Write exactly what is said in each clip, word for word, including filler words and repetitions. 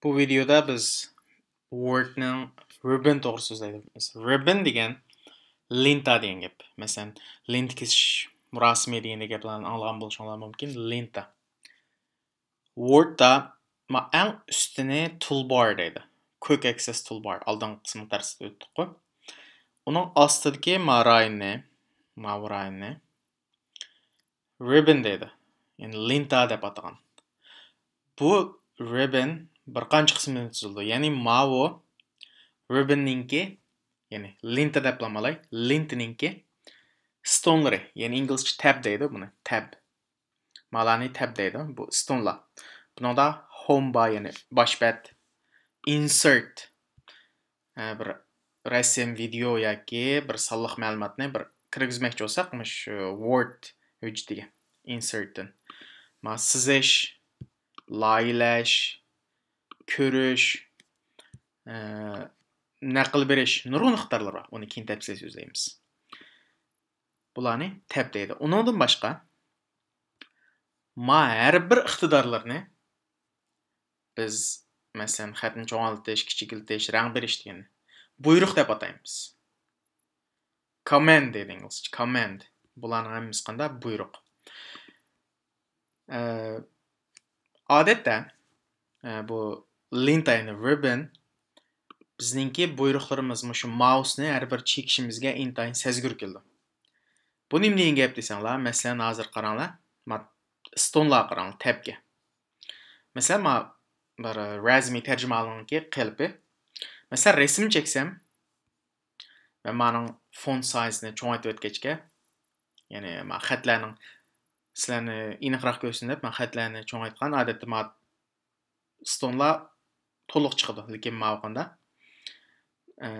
بۇ ۋىدېيودا بىز Wordنىڭ ribbon توغرىسىدا سۆزلەيمىز. Ribbon دېگەن لېنتا دېگەن گەپ. مەسىلەن، لېنتا كېسىش مۇراسىمى دېگەندەك گەپلەرنى ئاڭلىغان بولۇشۇڭلار مۇمكىن. لېنتا. Wordدا ما-، ئەڭ ئۈستىنى toolbar دەيدۇ. Quick access toolbar. ئالدىنقى قىسمىنى دەرستە ئۆتتۇققۇ. ئۇنىڭ ئاستىدىكى ما رايوننى، ماۋۇ رايوننى ribbon دەيدۇ. يەنى لېنتا دەپ ئاتىغان. بۇ ribbon بىر قانچە قىسىمدىن تۈزۈلىدۇ. يەنى ماۋۇ ribbonنىڭكى، يەنى لېنتا دەپلا ئالاي، لېنتىنىڭكى ستونلىرى، يەنى ئىنگلىزچە tab دەيدۇ بۇنى، tab. مالارنى tab دەيدۇ، بۇ ستونلار. بۇنىڭدا home بار، يەنى باش بەت، insert، ئە، بىر رەسىم، ۋىدېئو ياكى بىر سانلىق مەلۇماتنى بىر كىرگۈزمەكچى بولساق، مۇشۇ Word ھۆججىتىگە insertتىن. ما سىزىش، لايىھەلەش، كۆرۈش، ئە، نەقىل بېرىش، نۇرغۇن ئىقتىدارلار بار. ئۇنى كېيىن تەپسىلىي سۆزلەيمىز. بۇلارنى tab دەيدۇ. ئۇنىڭدىن باشقا، ما ھەر بىر ئىقتىدارلىرىنى بىز، مەسىلەن، خەتنى چوڭايتىش، كىچىكلىتىش، رەڭ بېرىش دېگەننى بۇيرۇق دەپ ئاتايمىز. Command دەيدۇ ئىنگلىزچە، command. بۇلارنىڭ ھەممىسى قانداق؟ بۇيرۇق. ئە، ئادەتتە، ئە، بۇ لېنتا، يەنى ribbon، بىزنىڭكى بۇيرۇقلىرىمىز مۇشۇ ماۋسنى ھەر بىر چېكىشىمىزگە ئىنتايىن سەزگۈر كېلىدۇ. بۇ نېمە دېگەن گەپ دېسەڭلار، مەسىلەن، ھازىر قاراڭلار، ما ستونلارغا قاراڭلار، تەبكە. مەسىلەن، ما بىر رەسمىي تەرجىمىھالنىڭكى قېلىپى. مەسىلەن، رەسىم چەكسەم، مەن مانىڭ فونت سايزىنى چوڭايتىۋەتكەچكە، يەنى ما خەتلەرنىڭ سىلەرنى ئېنىقراق كۆرسۇن دەپ، مەن خەتلەرنى چوڭايتقان. ئادەتتە ما ستونلار تولۇق چىقىدۇ، لېكىن ماۋۇ قاندا، ئە،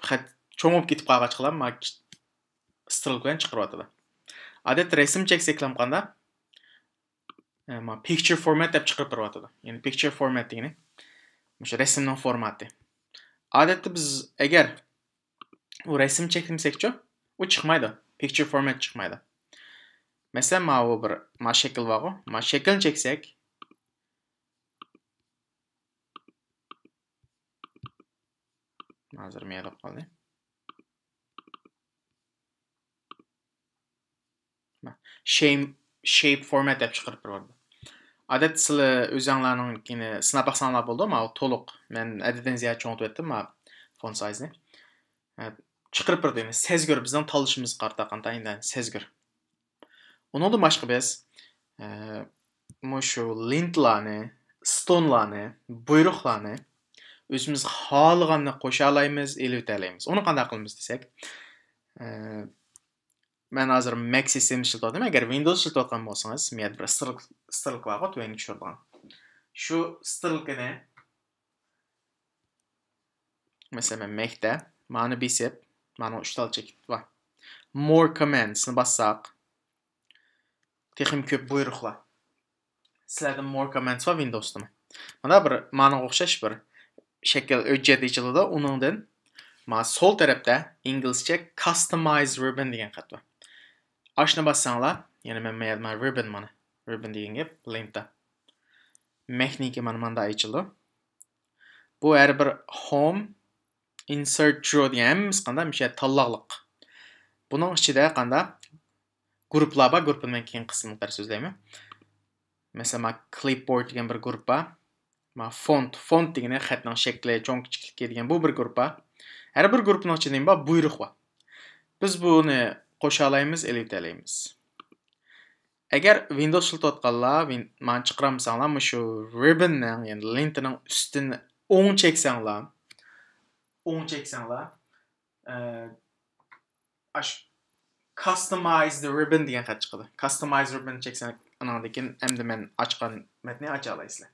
خەت چوڭىيىپ كېتىپ قالغاچقىلا ما كىچ-، سترېلكا بىلەن چىقىرىۋاتىدۇ. ئادەتتە رەسىم چەكسەكلام قاندا، ئە، ما picture format دەپ چىقىرىپ بېرىۋاتىدۇ. يەنى picture format دېگىنى مۇشۇ رەسىمنىڭ فورماتى. ئادەتتە بىز ئەگەر ئۇ رەسىم چەكلىمىسەكچۇ، ئۇ چىقمايدۇ. Picture format چىقمايدۇ. مەسىلەن، ماۋۇ بىر، ما شەكىل بارغۇ. ما شەكىلنى چەكسەك. ھازىر مېڭىپ قالدى. شەيم-، شەيپ فورمات دەپ چىقىرىپ بېرىۋاتىدۇ. ئادەتتە سىلەر ئۆزۈڭلارنىڭكىنى سىناپ باقساڭلار بولىدۇ، ماۋۇ تولۇق. مەن ئەددىدىن زىيادە چوڭىتىۋەتتىم، ماۋۇ فونت سايزنى. ھە، چىقىرىپ بېرىدۇ، يەنى سەزگۈر، بىزنىڭ تاللىشىمىزغا قارىتا قانتا ئىنتايىن سەزگۈر. ئۇنىڭدىن باشقا بىز، ئە، مۇشۇ لېنتىلارنى، ستونلارنى، بۇيرۇقلارنى ئۆزىمىز خالىغاننى قوشالايمىز، ئېلىۋېتەلەيمىز. ئۇنى قانداق قىلىمىز دېسەك، ئە، مەن ھازىر مەك سىستېمىسى ئىشلىتىۋاتىمەن. ئەگەر ۋىندوۋس ئىشلىتىۋاتقان بولسىڭىز، مۇ يەردە بىر سترېلكا، سترېلكا بارغۇ، تۆۋەنگە چۈشۈرىدىغان. شۇ سترېلكىنى، مەسىلەن، مەن مەكتە، مانى بېسىپ، مانىڭ ئۈچ تال چېكىت بار. More commandsنى باسساق، تېخىمۇ كۆپ بۇيرۇقلار. سىلەردە more commands بار ۋىندوۋستىمۇ؟ مانا بىر مانىڭغا ئوخشاش بىر شەكىل ھۆججەت ئېچىلىدۇ. ئۇنىڭدىن ما سول تەرەپتە ئىنگلىزچە customize ribbon دېگەن خەت بار. ئاشۇنى باسساڭلار، يەنى مەن، مەن، مانا ribbon، مانا ribbon دېگەن گەپ، لېنتا. مەكنىڭكى مانا ماندا ئېچىلىدۇ. بۇ ھەر بىر home، insert، draw دېگەن ھەممىسى قانداق؟ مۇشۇ يەردە تاللاغلىق. بۇنىڭ ئىچىدە قانداق؟ گۇرۇپپىلار بار، گۇرۇپپىنى مەن كېيىن قىسمىدا سۆزلەيمەن. مەسىلەن، ما clipboard دېگەن بىر گۇرۇپپا، ما فونت، فونت دېگىنى خەتنىڭ شەكلى، چوڭ كىچىكلىكى دېگەن بۇ بىر گۇرۇپپا. ھەر بىر گۇرۇپپىنىڭ ئىچىدە نېمە بار؟ بۇيرۇق بار. بىز بۇنى قوشالايمىز، ئېلىۋېتەلەيمىز. ئەگەر ۋىندوۋس ئىشلىتىۋاتقانلار، ۋىن-، مانا چىقىرالمىساڭلار، مۇشۇ رىببىننىڭ، يەنى لېنتىنىڭ ئۈستىنى ئوڭ چەكسەڭلار، ئوڭ چەكسەڭلار، ئە، ئاشۇ customize the ribbon دېگەن خەت چىقىدۇ. Customize ribbon چەكسەڭ، ئاناندىن كېيىن ئەمدى مەن ئاچقان مەتنى ئاچالايسىلەر.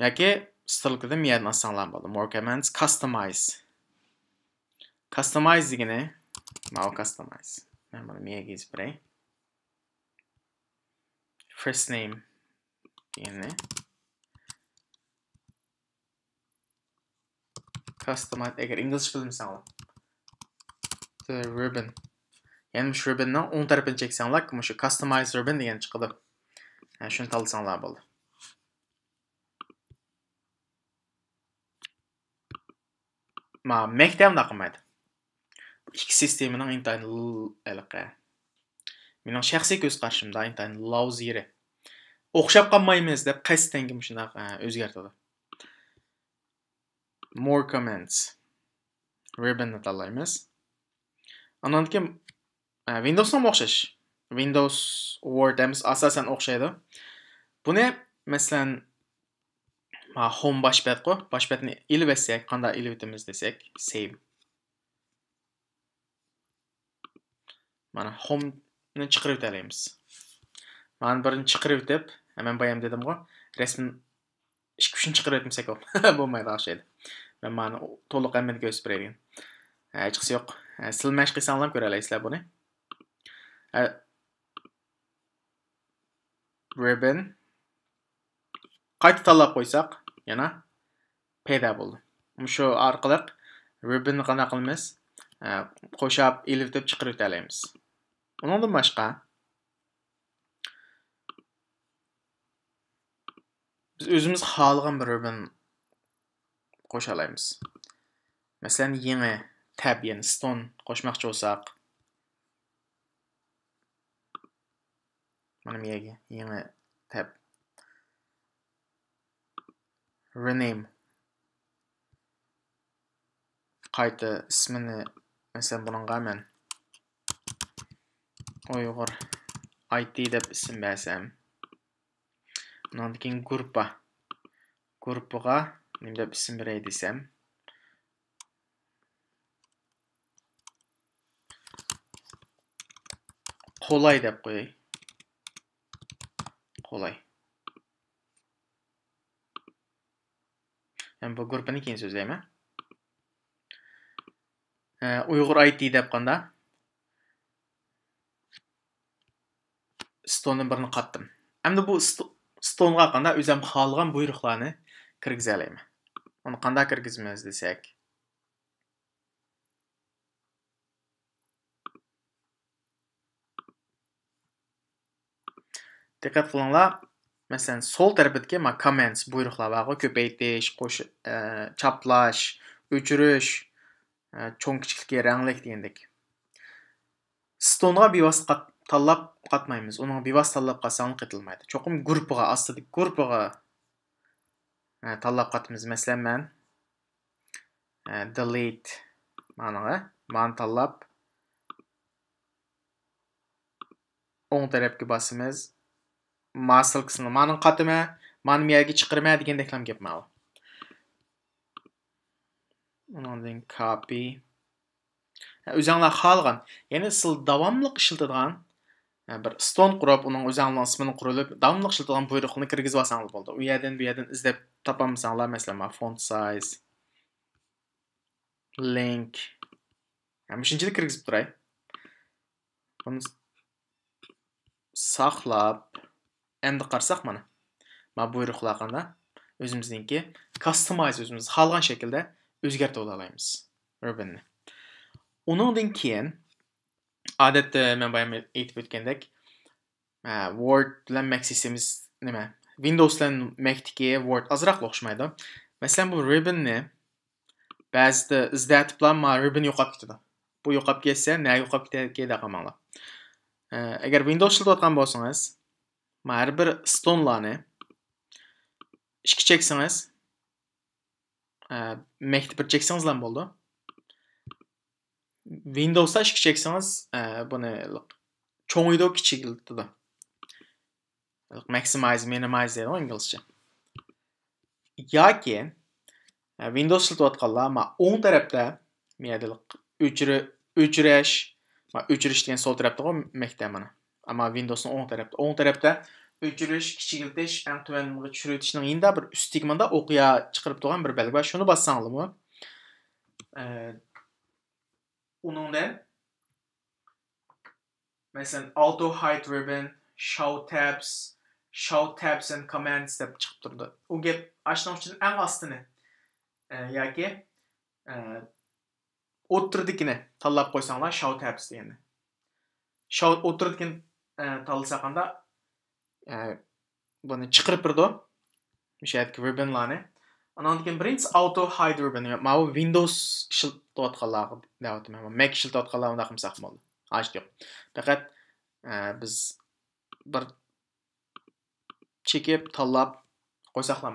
ياكى سترېلكىدىن مۇ يەردىن ئاچساڭلار بولىدۇ. More commands، customize. Customize دېگىنى، ماۋۇ customize. مەن بۇنى مۇ يەرگە يېزىپ بېرەي. First name دېگىنى. Customize، ئەگەر ئىنگلىزچە بىلمىسەڭلار. The ribbon. يەنى مۇشۇ رىببىننىڭ ئوڭ تەرىپىنى چەكسەڭلار، مۇشۇ customize ribbon دېگەن چىقىدۇ. ھە، شۇنى تاللىساڭلار بولدى. ما مەكتەپ ئۇنداق قىلمايدۇ. بۇ ئىككى سىستېمىنىڭ ئىنتايىن ل-، ھېلىقى. مېنىڭ شەخسىي كۆز قارىشىمدا ئىنتايىن لاۋزىرى. ئوخشاپ قالمايمىز دەپ قەستەنگە مۇشۇنداق، ئە، ئۆزگەرتىدۇ. More comments. Ribbon نى تاللايمىز. ئانان كېيىن، ئە، Windows نىمۇ ئوخشاش. Windows، Word ھەممىسى ئاساسەن ئوخشايدۇ. بۇنى، مەسىلەن، ما، home باش بەتقۇ. باش بەتنى ئېلىۋەتسەك، قانداق ئېلىۋېتىمىز دېسەك، save. مانا، home نى چىقىرىۋېتەلەيمىز. مانا بىرنى چىقىرىۋېتىپ، ھە، مەن بايام دېدىمغۇ، رەسىم ئىككى، ئۈچنى چىقىرىۋەتمىسەك بولمايدىغان ئوخشايدۇ. مەن مانا تولۇق ھەممىنى كۆرسىتىپ بېرەيلى. ھە، ھېچقىسى يوق. ھە، سىلەر مەشىق قىلساڭلار كۆرەلەيسىلەر بۇنى. ھە، ribbon. قايتا تاللاپ قويساق، يەنە پەيدا بولدى. مۇشۇ ئارقىلىق ribbon نى قانداق قىلىمىز؟ ھە، قوشاپ، ئېلىۋېتىپ چىقىرىۋېتەلەيمىز. ئۇنىڭدىن باشقا، بىز ئۆزىمىز خالىغان بىر ribbon قوشالايمىز. مەسىلەن، يېڭى تەب، يەنى stone قوشماقچى بولساق، مانا بۇ يەرگە يېڭى تەب. Rename. قايتا ئىسمىنى، مەسىلەن، بۇنىڭغا مەن ئۇيغۇر ئاي تى دەپ ئىسىم بەرسەم. ئۇنىڭدىن كېيىن گۇرۇپپا. گۇرۇپپىغا نېمە دەپ ئىسىم بېرەي دېسەم، قولاي دەپ قوياي. قولاي. يەنى بۇ گۇرۇپپىنى كېيىن سۆزلەيمەن. ئە، ئۇيغۇر ئاي تى دەپ قاندا ستوندىن بىرنى قاتتىم. ئەمدى بۇ ستو-، ستونغا قاندا ئۆزۈم خالىغان بۇيرۇقلارنى كىرگۈزەلەيمەن. ئۇنى قانداق كىرگۈزىمىز دېسەك. دىققەت قىلىڭلار، مەسىلەن، سول تەرىپىدىكى ما comments، بۇيرۇقلار بارغۇ، كۆپەيتىش، قوش-، ئە، چاپلاش، ئۆچۈرۈش، ئە، چوڭ كىچىكلىكى، رەڭلىك دېگەندەك. ستونغا بىۋاسىتە قات-، تاللاپ قاتمايمىز. ئۇنىڭغا بىۋاسىتە تاللاپ قاتساڭلار قېتىلمايدۇ. چوقۇم گۇرۇپپىغا، ئاستىدىكى گۇرۇپپىغا، ئە، تاللاپ قاتىمىز. مەسىلەن، مەن، ئە، delete مانىڭغا، مانى تاللاپ، ئوڭ تەرەپكە باسىمىز. ما سىلكىسىنى مانىڭ قاتىمە، مانى مۇ يەرگە چىقىرىمە دېگەندەكلام گەپ ماۋۇ. ئۇنىڭدىن copy. ھە، ئۆزۈڭلار خالىغان، يەنى سىلەر داۋاملىق ئىشلىتىدىغان، ھە، بىر ستون قۇرۇپ، ئۇنىڭ ئۆزۈڭلارنىڭ ئىسمىنى قۇرۇپ، داۋاملىق ئىشلىتىدىغان بۇيرۇقنى كىرگۈزۈۋالساڭلار بولدى. ئۇ يەردىن، بۇ يەردىن ئىزدەپ تاپالمىساڭلار، مەسىلەن، ما font size، link. ھە، مۇشۇنچىلىك كىرگۈزۈپ تۇراي. بۇنى ساقلاپ، ئەمدى قارىساق مانا. ما بۇيرۇقلار قاندا ئۆزىمىزنىڭكى customize، ئۆزىمىز خالىغان شەكىلدە ئۆزگەرتىۋالالايمىز ribbon نى. ئۇنىڭدىن كېيىن، ئادەتتە مەن بايام ئېيتىپ ئۆتكەندەك، ئە، Word بىلەن Mac سىستېمىسى نېمە؟ Windows بىلەن Mac تىكى Word ئازراق ئوخشىمايدۇ. مەسىلەن، بۇ ribbon نى بەزىدە ئىزدەتىپلا ما ribbon يوقاپ كېتىدۇ. بۇ يوقاپ كەتسە، نەگە يوقاپ كېتەركى دەپ قالماڭلار. ئە، ئەگەر Windows ئىشلىتىۋاتقان بولسىڭىز، ما ھەر بىر ستونلارنى ئىككى چەكسىڭىز، ئە، مەكتە بىر چەكسىڭىزلا بولىدۇ. Windows تا ئىككى چەكسىڭىز، ئە، بۇنى چوڭىيىدۇ، كىچىكلىتىدۇ. Maximize، minimize دەيدۇ ئىنگلىزچە. ياكى، ئە، Windows ئىشلىتىۋاتقانلار، ما ئوڭ تەرەپتە، مۇ يەردە ئۆچۈرە-، ئۆچۈرۈش، ما ئۆچۈرۈش دېگەن سول تەرەپتىغۇ مەكتە مانا. ئەمما Windows نىڭ ئوڭ تەرەپتە، ئوڭ تەرەپتە ئۆچۈرۈش، كىچىكلىتىش، ئەڭ تۆۋەنگە چۈشۈرۈۋېتىشنىڭ يېنىدا بىر ئۈستىگە مۇنداق ئوقيا چىقىرىپ تۇرغان بىر بەلگە بار. شۇنى باسساڭلارمۇ، ئە، ئۇنىڭدىن، مەسىلەن، auto hide ribbon، show tabs، show tabs and comments دەپ چىقىپ تۇرىدۇ. ئۇ گەپ ئاشۇنىڭ ئۈچۈن ئەڭ ئاستىنى، ئە، ياكى، ئە، ئوتتۇرىدىكىنى تاللاپ قويساڭلار، show tabs دېگەننى. Show، ئوتتۇرىدىكىنى، ئە، تاللىساق قاندا، ئە، بۇنى چىقىرىپ بېرىدۇ. مۇشۇ يەردىكى رىببىنلارنى. ئانان كېيىن بىرىنچىسى ئاۋتو ھايد رىببىن. ماۋۇ ۋىندوۋس ئىشلىتىۋاتقانلارغا دەۋاتىمەن. مەك ئىشلىتىۋاتقانلار ئۇنداق قىلمىساق بولدى. ھاجىتى يوق. پەقەت، ئە، بىز بىر چېكىپ، تاللاپ قويساقلا